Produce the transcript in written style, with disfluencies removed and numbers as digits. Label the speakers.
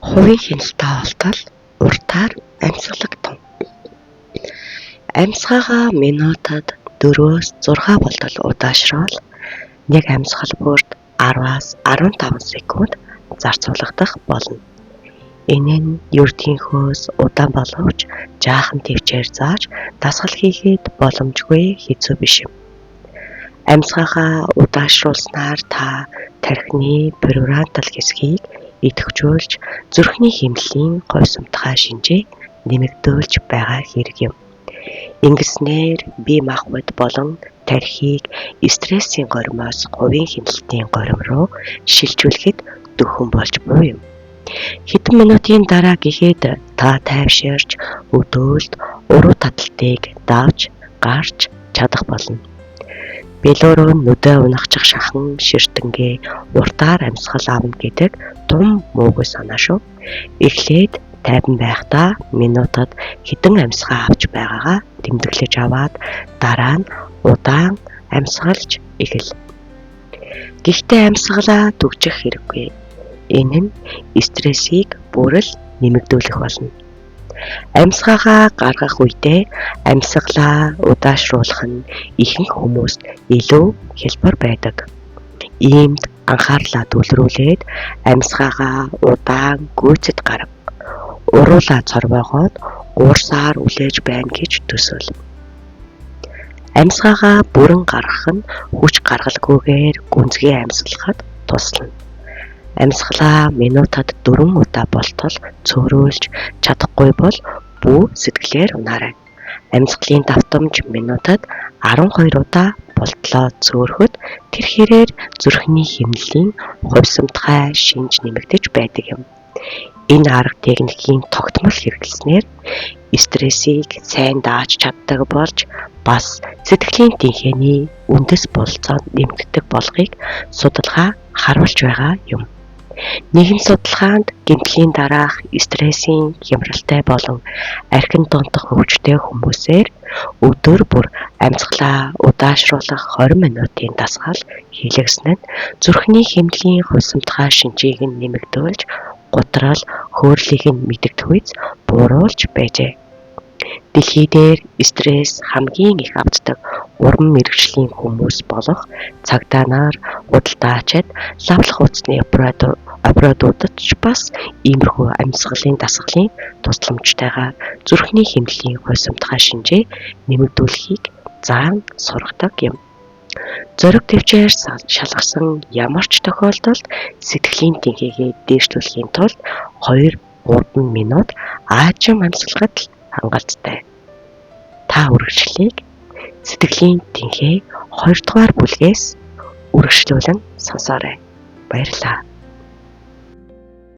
Speaker 1: Хувийн хяналтай болтол уртаар амьсгалагдав. Амьсгаагаа минутад 4-6 болтол удаашруул нэг амьсгал бүрт 10-аас 15 секунд зарцуулагдах болно. Энэ нь ердийнхөөс удаан боловч жаахан тэвчээр зааж дасгал хийхэд боломжгүй хэцүү биш юм. Амьсгаагаа удаашруулснаар та тархины префронтал хэсгийг идэвхжүүлж, зүрхний хэмнэлийн говьсомтгой шинжээ нэмэгдүүлж байгаа хэрэг юм. Ингэснээр бие махбод болон тархиыг стрессийн горимоос хувийн хяналтын горим руу шилжүүлэхэд дөхөм болж буй юм. Хэдэн минутын дараа гэхэд та тайвширч, өдөөлд уруу таталтыг давж гарч чадах болно. Бэлүүрөө нүдээ унахчих шахан ширтэнгээ уртаар амьсгал авна гэдэг тум муугүй санаа шүү. Эхлээд тайван байхдаа минутад хэдэн амьсгаа авч байгаагаа тэмдэглэж аваад дараа нь удаан амьсгалж эхэл. Гэхдээ амьсгалаа түгжих хэрэггүй. Энэ нь стрессийг бүр л нэмэгдүүлэх болно. Амьсгаагаа гаргах үедээ амьсгалаа удаашруулах нь ихэнх хүмүүст илүү хялбар байдаг. Иймд анхаарлаа төвлөрүүлээд амьсгаагаа удаан гүйцэд гарга. Уруулаа цорвоогоод уурсаар үлээж байна гэж төсөөл. Амьсгаагаа бүрэн гаргах нь хүч гаргалгүйгээр гүнзгий амьсгалахад туслана. Амьсгалаа минутад 4 удаа болтол цөөрөөлж чадахгүй бол бүү сэтгэлээр унаарай. Амьсгалын давтамж минутад 12 удаа болтлоо цөөрөхөд тэр хэрээр зүрхний хэмнэлийн хувьсамтгай шинж нэмэгдэж байдаг юм. Энэ арга техникийн тогтмол хэрэглэснээр стрессийг сайн дааж чаддаг болж бас сэтгэлийн тэнхээний үндэс бололцоонд нэмэгддэг болохыг судалгаа харуулж байгаа юм. Нэгэн судалгаанд гэмтлийн дараах стрессийн хямралтай болон архин донтох өвчтэй хүмүүсээр өдөр бүр амьсгалаа удаашруулах 20 минутын дасгал хийлгэсэн нь зүрхний хэмнэлийн хувьсамтгай шинжийг нь нэмэгдүүлж, гутрал, хөөрлийг нь мэдэгдэхүйц бууруулж байжээ. Дэлхий дээр стресс хамгийн их автдаг уран мэргэжлийн хүмүүс болох цагдаа нар, худалдаачид, лавлах утасны операторуудад ч бас иймэрхүү амьсгалын дасгалын тусламжтайгаар зүрхний хэмнэлийн хувьсамтгай шинжээ нэмэгдүүлэхийг заан сургадаг юм. Зориг тэвчээр шалгарсан ямар ч тохиолдолд сэтгэлийн тэнхээгээ дээшлүүлэхийн тулд 2-3 минут аажим амьсгалахад л хангалттай. Та үргэлжлэлийг сэтгэлийн тэнхээ 2 дугаар бүлгээс үргэлжлүүлэн сонсоорой. Баярлалаа.